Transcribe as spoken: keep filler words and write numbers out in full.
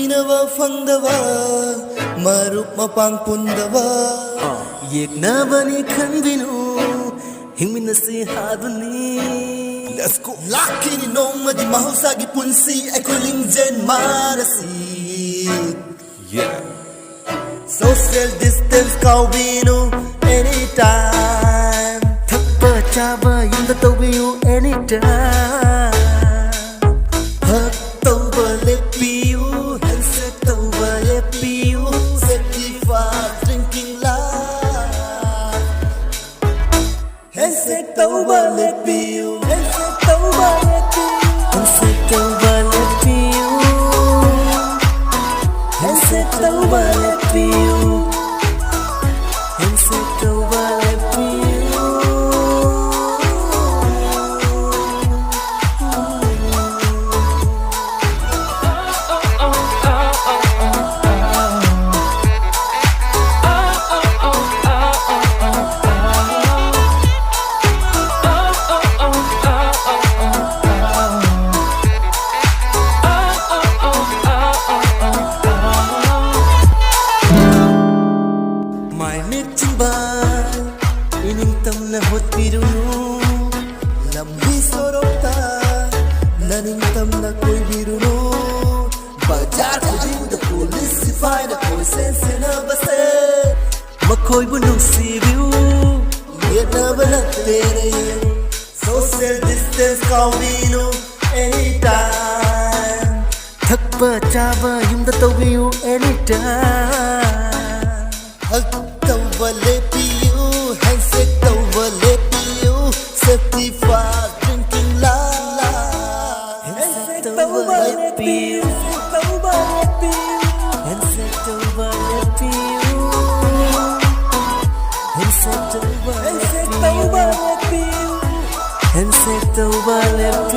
ꯏꯅꯕ ꯐꯪꯗꯕ, ꯃꯔꯨꯞ ꯃꯄꯥꯡ ꯄꯨꯟꯗꯕ, ꯌꯦꯛꯅꯕꯅꯤ ꯈꯟꯕꯤꯅꯨ, ꯍꯤꯡꯃꯤꯟꯅꯁꯤ ꯍꯥꯏꯕꯅꯤ꯫ Let's go. ꯂꯥꯛꯈꯤꯅꯤ ꯅꯣꯡꯃꯗꯤ ꯃꯍꯧꯁꯥꯒꯤ ꯄꯨꯟꯁꯤ, ꯑꯩꯈꯣꯏ ꯂꯤꯡꯖꯦꯜ ꯃꯥꯟꯅꯁꯤ꯫ Yeah. Social distance ꯀꯥꯎꯕꯤꯅꯨ anytime. ꯊꯛꯄ ꯆꯥꯕ ꯌꯨꯝꯗ ꯇꯧꯕꯤꯌꯨ anytime. Hug ꯇꯧꯕ ꯂꯦꯞꯄꯤꯌꯨ, handshake ꯇꯧꯕ ꯂꯦꯞꯄꯤꯌꯨ, safety first drinking life. Handshake ꯇꯧꯕ ꯂꯦꯞꯄꯤꯌꯨ, handshake ꯇꯧꯕ ꯂꯦꯞꯄꯤꯌꯨ, handshake ꯇꯧꯕ ꯂꯦꯞꯄꯤꯌꯨ, handshake ꯇꯧꯕ ꯂꯦꯞꯄꯤꯌꯨ, handshake ꯇꯧꯕ ꯂꯦꯞꯄꯤꯌꯨ꯫ ꯃꯥꯏ ꯃꯤꯠ ꯆꯤꯟꯕꯥꯜ ꯏꯅꯤꯡꯇꯝꯅ ꯍꯣꯠꯄꯤꯔꯨꯅꯨ, ꯂꯝꯕꯤ ꯁꯣꯔꯣꯛꯇ ꯅꯅꯤꯡꯇꯝꯅ ꯀꯣꯏꯕꯤꯔꯨꯅꯨ, ꯕꯖꯥꯔ ꯈꯨꯗꯤꯡꯗ ꯄꯨꯂꯤꯁ ꯁꯤꯐꯥꯏꯅ ꯀꯣꯏꯁꯦꯟ ꯁꯦꯟꯅꯕꯁꯦ꯫ ꯃꯈꯣꯏꯕꯨ ꯅꯨꯡꯁꯤꯕꯤꯌꯨ, ꯌꯦꯠꯅꯕ ꯅꯠꯇꯦꯅꯦ꯫ Social distance ꯀꯥꯎꯕꯤꯅꯨ anytime. ꯊꯛꯄ ꯆꯥꯕ ꯌꯨꯝꯗ ꯇꯧꯕꯤꯌꯨ anytime. Hug ꯇꯧꯕ ꯂꯦꯞꯄꯤꯌꯨ, handshake ꯇꯧꯕ ꯂꯦꯞꯄꯤꯌꯨ, safety first drinking life. Handshake ꯇꯧꯕ ꯂꯦꯞꯄꯤꯌꯨ, ꯇꯧꯕ ꯂꯦꯞꯄꯤꯌꯨ, handshake ꯇꯧꯕ ꯂꯦꯞꯄꯤꯌꯨ, handshake ꯇꯧꯕ ꯂꯦꯞꯄꯤꯌꯨ, handshake ꯇꯧꯕ ꯂꯦꯞꯄꯤꯌꯨ꯫